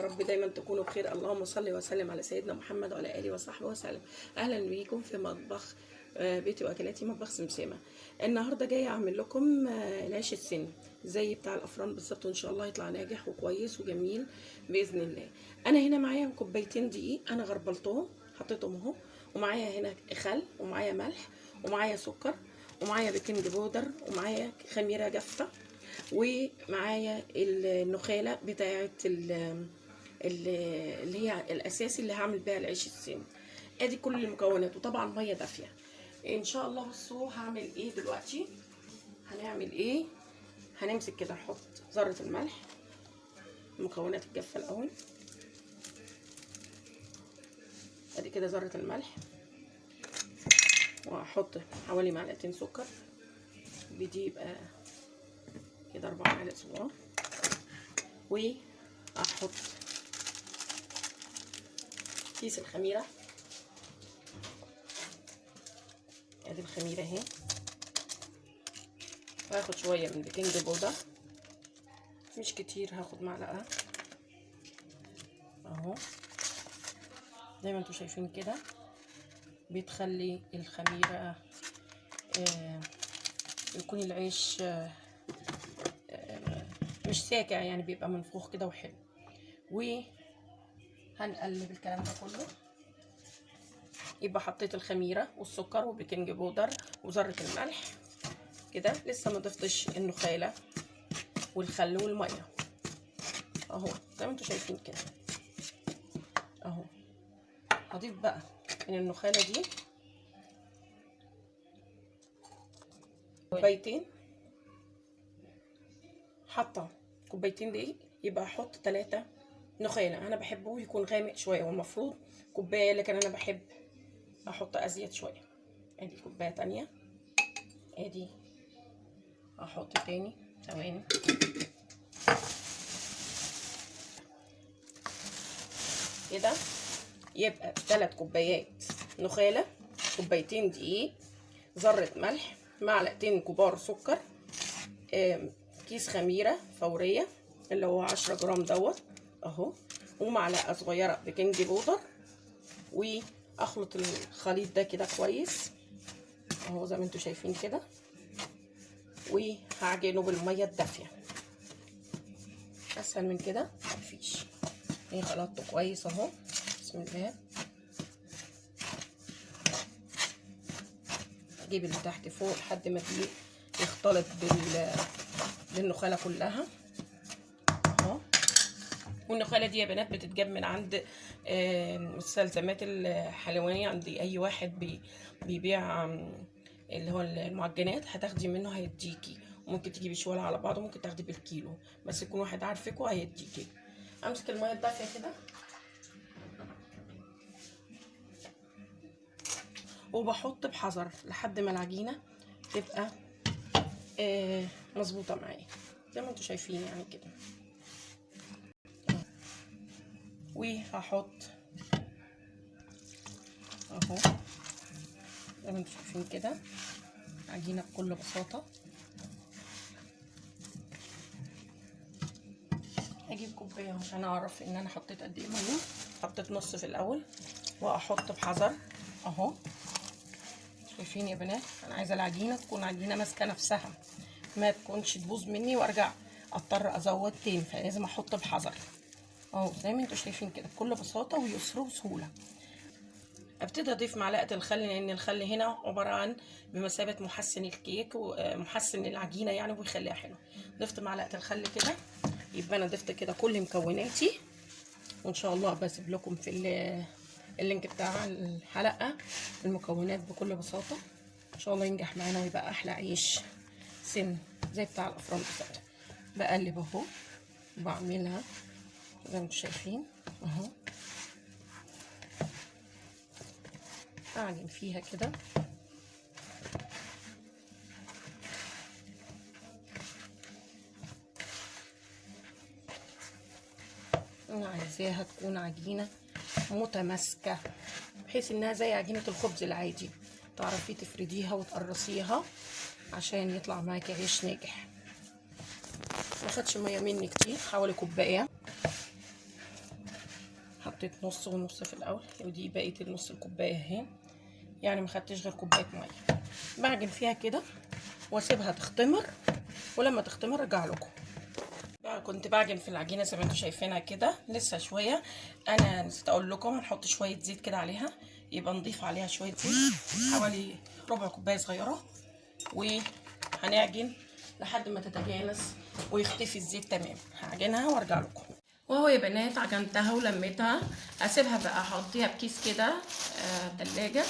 يا رب دايما تكونوا بخير. اللهم صل وسلم على سيدنا محمد وعلى اله وصحبه وسلم. اهلا بيكم في مطبخ بيتي واكلاتي، مطبخ سمسمه. النهارده جاية اعمل لكم العيش السن زي بتاع الافران بالظبط، وان شاء الله يطلع ناجح وكويس وجميل باذن الله. انا هنا معايا كوبايتين دقيق، انا غربلتهم حطيتهم اهو، ومعايا هنا خل، ومعايا ملح، ومعايا سكر، ومعايا baking powder، ومعايا خميره جافة، ومعايا النخاله بتاعه اللي هي الاساسي اللي هعمل بيها العيش السن. ادي كل المكونات، وطبعا مية دافيه ان شاء الله. بصوا هعمل ايه دلوقتي، هنعمل ايه. هنمسك كده، نحط ذره الملح، المكونات الجافه الاول. ادي كده ذره الملح، واحط حوالي معلقتين سكر، بدي يبقى كده 4 معالق صغار، واحط كيس الخميره. ادي الخميره اهي، وهاخد شوية من baking powder، مش كتير، هاخد معلقه اهو. زي ما انتم شايفين كده بتخلي الخميره يكون العيش مش ساكع، يعني بيبقى منفوخ كده وحلو. وهنقلب الكلام ده كله. يبقى حطيت الخميره والسكر و baking powder وذره الملح كده، لسه ما ضفتش النخاله والخل والمية اهو زي ما انتم شايفين كده اهو. هضيف بقى من النخاله دي كوبايتين، حاطه كوبايتين دقيق، يبقى احط 3 نخاله. انا بحبه يكون غامق شوية، والمفروض كوباية، لكن انا بحب احط ازيد شوية. ادي كوباية تانية، ادي احط تاني، ثواني. كده يبقى 3 كوبايات نخاله، كوبايتين دقيق، ذره ملح، معلقتين كبار سكر، كيس خميره فورية اللي هو 10 جرام دوت اهو، ومعلقة صغيرة baking powder. واخلط الخليط ده كده كويس اهو زي ما انتم شايفين كده، وهعجنه بالمية الدافيه. اسهل من كده مفيش. ايه، خلطته كويس اهو، بسم الله. اجيب اللي تحت فوق لحد ما الدقيق يختلط بالنخاله كلها اهو. والنخاله دي يا بنات بتتجاب من عند مستلزمات الحلواني، عند اي واحد بيبيع اللي هو المعجنات، هتاخدي منه هيديكي. ممكن تجيبي شوال على بعض، وممكن تاخدي بالكيلو، بس يكون واحد عارفك وهيديكي. امسك المية الدافيه كده، وبحط بحذر لحد ما العجينة تبقى مظبوطة معايا زي ما انتم شايفين يعني كده. وهحط اهو زي ما انتم شايفين كده عجينه بكل بساطة. اجيب كوباية عشان اعرف ان انا حطيت قد ايه مية. حطيت نص في الاول، واحط بحذر اهو. شايفين يا بنات، انا عايزه العجينة تكون عجينه ماسكه نفسها، ما تكونش تبوظ مني وارجع اضطر ازود تاني، فلازم احط بحذر اهو زي ما انتم شايفين كده بكل بساطة ويسر وسهولة. ابتدي اضيف معلقه الخل، لان الخل هنا عبارة عن بمثابة محسن الكيك ومحسن العجينة يعني، وبيخليها حلوة. ضفت معلقه الخل كده، يبقى انا ضفت كده كل مكوناتي. وان شاء الله بسيب لكم في ال link بتاع الحلقة المكونات بكل بساطة. ان شاء الله ينجح معانا ويبقى احلى عيش سن زي بتاع الافران بالظبط. بقلب اهو، بعملها زي ما انتم شايفين اهو، اعجن فيها كده. انا عايزاها تكون عجينه متماسكة، بحيث انها زي عجينه الخبز العادي، تعرفي تفرديها وتقرصيها عشان يطلع معاكي عيش ناجح. ما خدش مية مني كتير، حوالي كوباية. حطيت نص ونص في الاول، ودي بقية النص الكوباية اهي، يعني ما خدتش غير كوباية مية. بعجن فيها كده واسيبها تختمر، ولما تختمر ارجع لكم. كنت بعجن في العجينة زي ما انتم شايفينها كده، لسه شوية. انا نسيت اقول لكم هنحط شوية زيت كده عليها، يبقى نضيف عليها شوية زيت حوالي ربع كوباية صغيرة، وهنعجن لحد ما تتجانس ويختفي الزيت تمام. هعجنها وارجع لكم. وهو يا بنات عجنتها ولميتها، هسيبها بقى احطيها بكيس كده تلاجة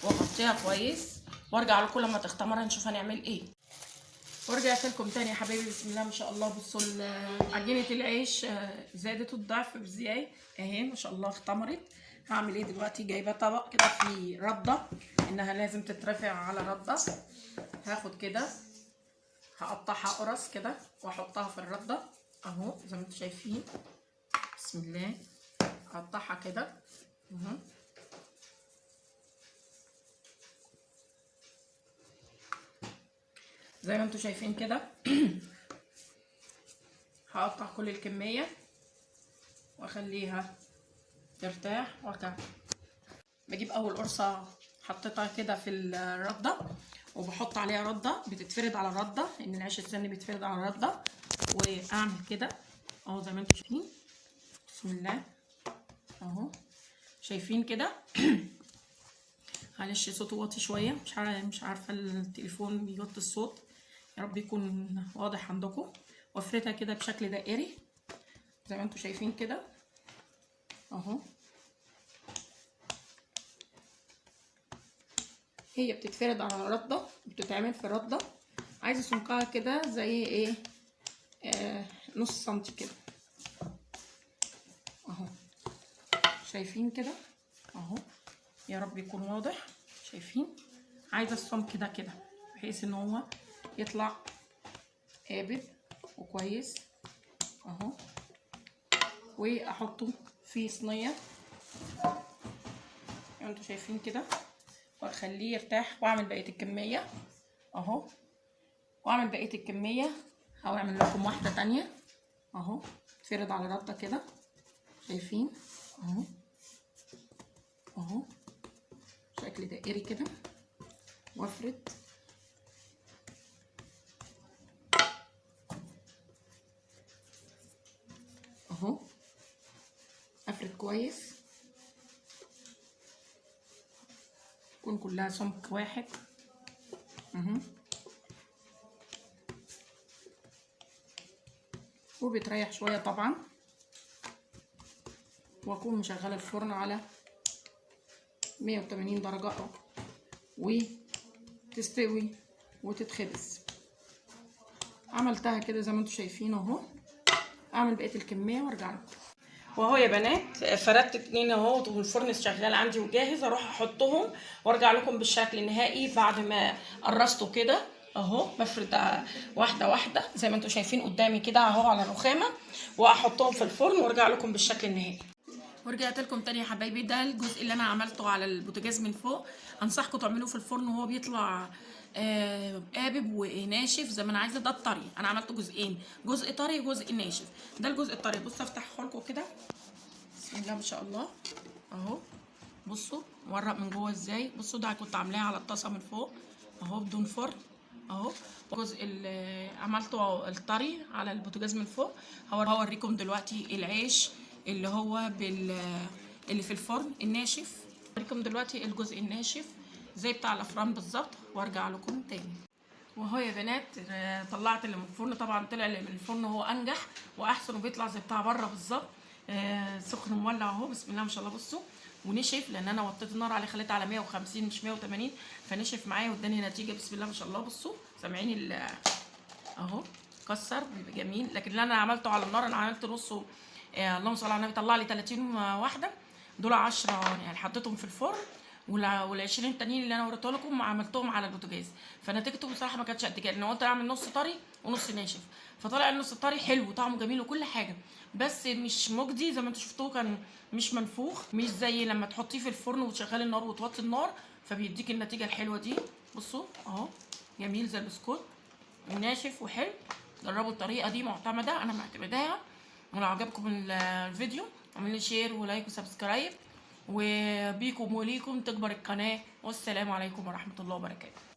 واغطيها كويس، وارجع لكم لما تختمر هنشوف هنعمل ايه. ورجعت لكم تاني يا حبايبي. بسم الله ما شاء الله. بصوا عجينه العيش زادت الضعف ازاي اهي، ما شاء الله اختمرت. هعمل ايه دلوقتي؟ جايبه طبق كده فيه رده، انها لازم تترفع على رده. هاخد كده هقطعها قرص كده واحطها في الردة اهو زي ما انتم شايفين. بسم الله، اقطعها كده اهو. زي ما انتم شايفين كده. هقطع كل الكمية واخليها ترتاح وارجع. بجيب اول قرصة حطيتها كده في الردة، وبحط عليها ردة، بتتفرد على الردة لان العيش السن بيتفرد على الردة. واعمل كده اهو زي ما انتم شايفين. بسم الله اهو، شايفين كده. معلش صوته واطي شوية، مش عارفه التليفون بيوطي الصوت، يا رب يكون واضح عندكم. وافردها كده بشكل دائري زي ما انتم شايفين كده اهو. هي بتتفرد على رده، بتتعمل في رده. عايزه سمكها كده زي ايه، نص سنتي كده اهو، شايفين كده اهو، يا رب يكون واضح. شايفين؟ عايزه السمك ده كده بحيث ان هو يطلع قابب وكويس اهو. واحطه في صينية زي ما انتوا شايفين كده، واخليه يرتاح، واعمل بقية الكمية اهو. واعمل بقية الكمية او اعمل لكم واحدة تانية اهو، تفرد على رده كده، شايفين اهو اهو، شكل دائري كده، وافرد اهو، افرد كويس، تكون كلها سمك واحد اهو. وبتريح شوية طبعا. واكون مشغله الفرن على 180 درجه اهو، وتستوي وتتخبز. عملتها كده زي ما انتم شايفين اهو. اعمل بقية الكمية وارجع لكم. وهو يا بنات فردت 2 اهو، والفرن شغال عندي وجاهز. اروح احطهم وارجع لكم بالشكل النهائي بعد ما قرصته كده اهو. بفرد واحدة واحدة زي ما انتم شايفين قدامي كده اهو على الرخامه، واحطهم في الفرن وارجع لكم بالشكل النهائي. ورجعت لكم تاني يا حبايبي. ده الجزء اللي انا عملته على البوتاجاز من فوق، انصحكم تعملوه في الفرن وهو بيطلع قابب وناشف زي ما انا عايزه. ده الطري، انا عملته جزئين، جزء طري وجزء ناشف. ده الجزء الطري، بصوا افتحه لكم كده، بسم الله ما شاء الله اهو. بصوا مورق من جوه ازاي. بصوا ده كنت عاملاه على الطاسه من فوق اهو بدون فرن اهو. الجزء اللي عملته الطري على البوتاجاز من فوق. هوريكم دلوقتي العيش اللي هو اللي في الفرن الناشف. هوريكم دلوقتي الجزء الناشف زي بتاع الافران بالظبط، وارجع لكم تاني. وهو يا بنات طلعت اللي من الفرن. طبعا طلع اللي من الفرن هو انجح واحسن، وبيطلع زي بتاع بره بالظبط. سخن مولع اهو، بسم الله ما شاء الله. بصوا ونشف، لان انا وطيت النار عليه، خليتها على 150 مش 180، فنشف معايا واداني نتيجة بسم الله ما شاء الله. بصوا سامعين اهو كسر، بيبقى جميل. لكن اللي انا عملته على النار، انا عملت نصه اللهم صل على النبي، طلع لي 30 واحدة، دول 10 يعني حطيتهم في الفرن، وال20 التانيين اللي انا وريته لكم عملتهم على البوتاجاز. فنتيجته بصراحة ما كانتش قد كده، لان قلت اعمل نص طري ونص ناشف، فطلع النص الطري حلو وطعمه جميل وكل حاجة، بس مش مجدي زي ما انتم شفتوه، كان مش منفوخ، مش زي لما تحطيه في الفرن وتشغلي النار وتوطي النار فبيديك النتيجة الحلوة دي. بصوا اهو جميل زي البسكوت وناشف وحلو. جربوا الطريقة دي، معتمدة، انا معتمداها. ولو عجبكم الفيديو اعملوا لي share و like و subscribe، وبيكم وليكم تكبر القناة. والسلام عليكم ورحمة الله وبركاته.